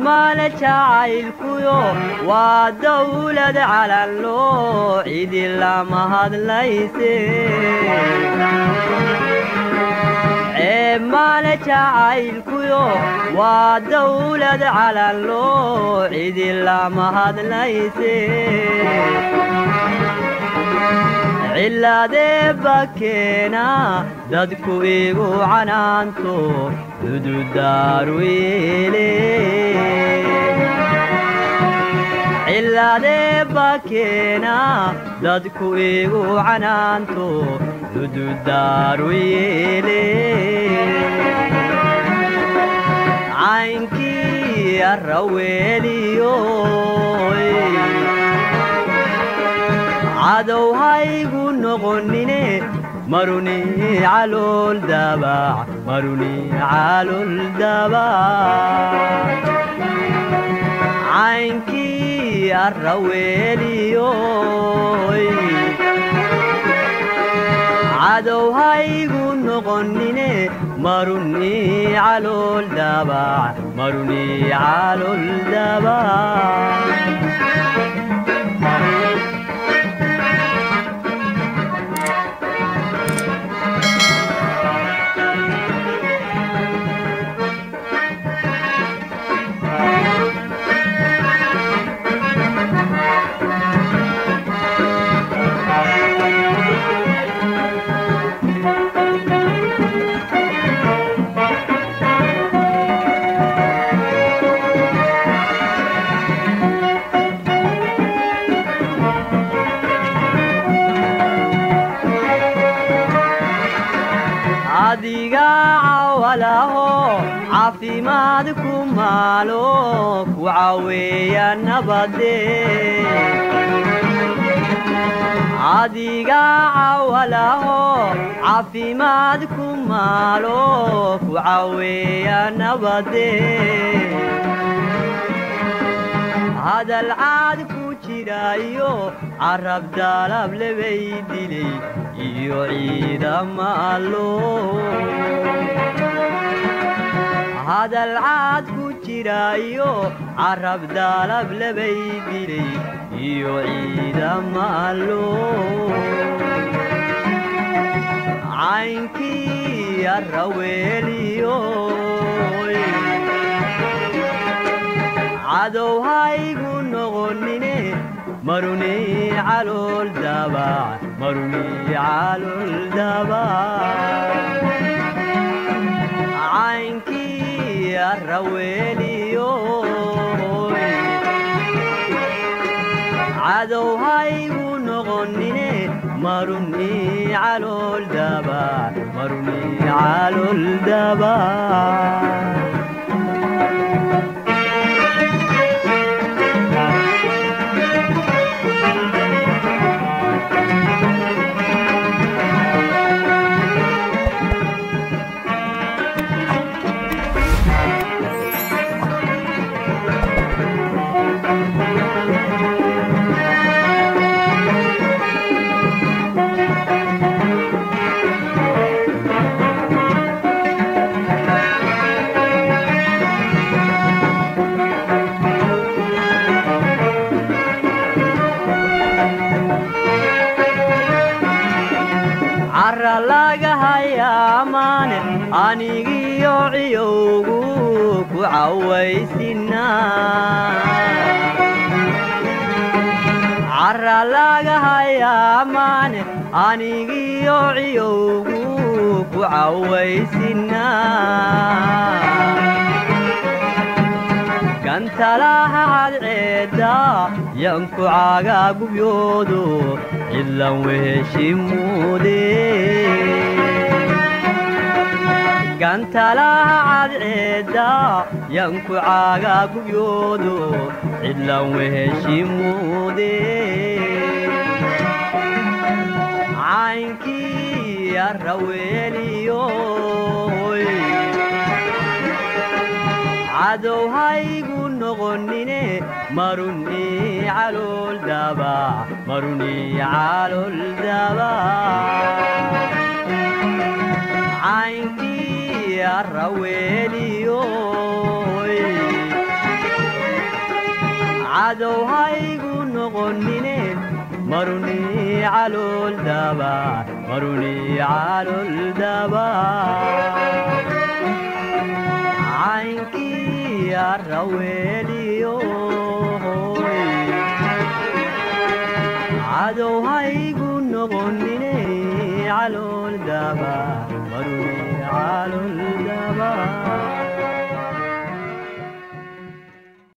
Male jacaylkuyo waa dawlad calanloo cidi lama hadlayse. Male jacaylkuyo waa dawlad calanloo cidi lama hadlayse. Cilaadee bakeena dadku igu canaanto cududaaru yeele. Cilaadee bakeena dadku igu canaanto cududaaru yeele. Caynkii arraweeliyoy cadow haygu noqonine, maruni calool dabac, maruni calool dabac. Caynkii arraweeliyoy cadow haygu noqonine, maruni calool dabac, maruni calool dabac. Adiga cawalaho caafimaad ku maalo ku caweeya nabade. Adiga cawalaho caafimaad ku maalo ku caweeya nabade. Hadal caad ku jiraayo carab dalab lebay dilay iyo ciidama allo. Hadal caad ku jiraayo carab dalab lebay dilay iyo ciidama allo. Caynkii arraweeliyoy cadow haygu noqonine, maruni calool dabac, maruni calool dabac. Caynkii arraweeliyoy cadow haygu noqonine, maruni calool dabac, maruni calool dabac. Cara laga hayaamaane anigiyo ciyowgu ku cawaysinaa. Cara laga hayaamaane anigiyo ciyowgu ku cawaysinaa. Gantalaha cadceedda yanku caagaa gubyoodo cidlan weheshimuude. Gantalaha cadceedda yanku caaga gubyoodo, cidlan weheshimuude. Caynkii arraweeliyoy, cadow haygu noqonine, maruni calool daba, maruni calool daba. Caynkii arraweeliyoy, cadow haygu noqonine, maruni calool daba, maruni calool daba. Caynkii arraweeliyoy, cadow haygu noqonine, calool daba.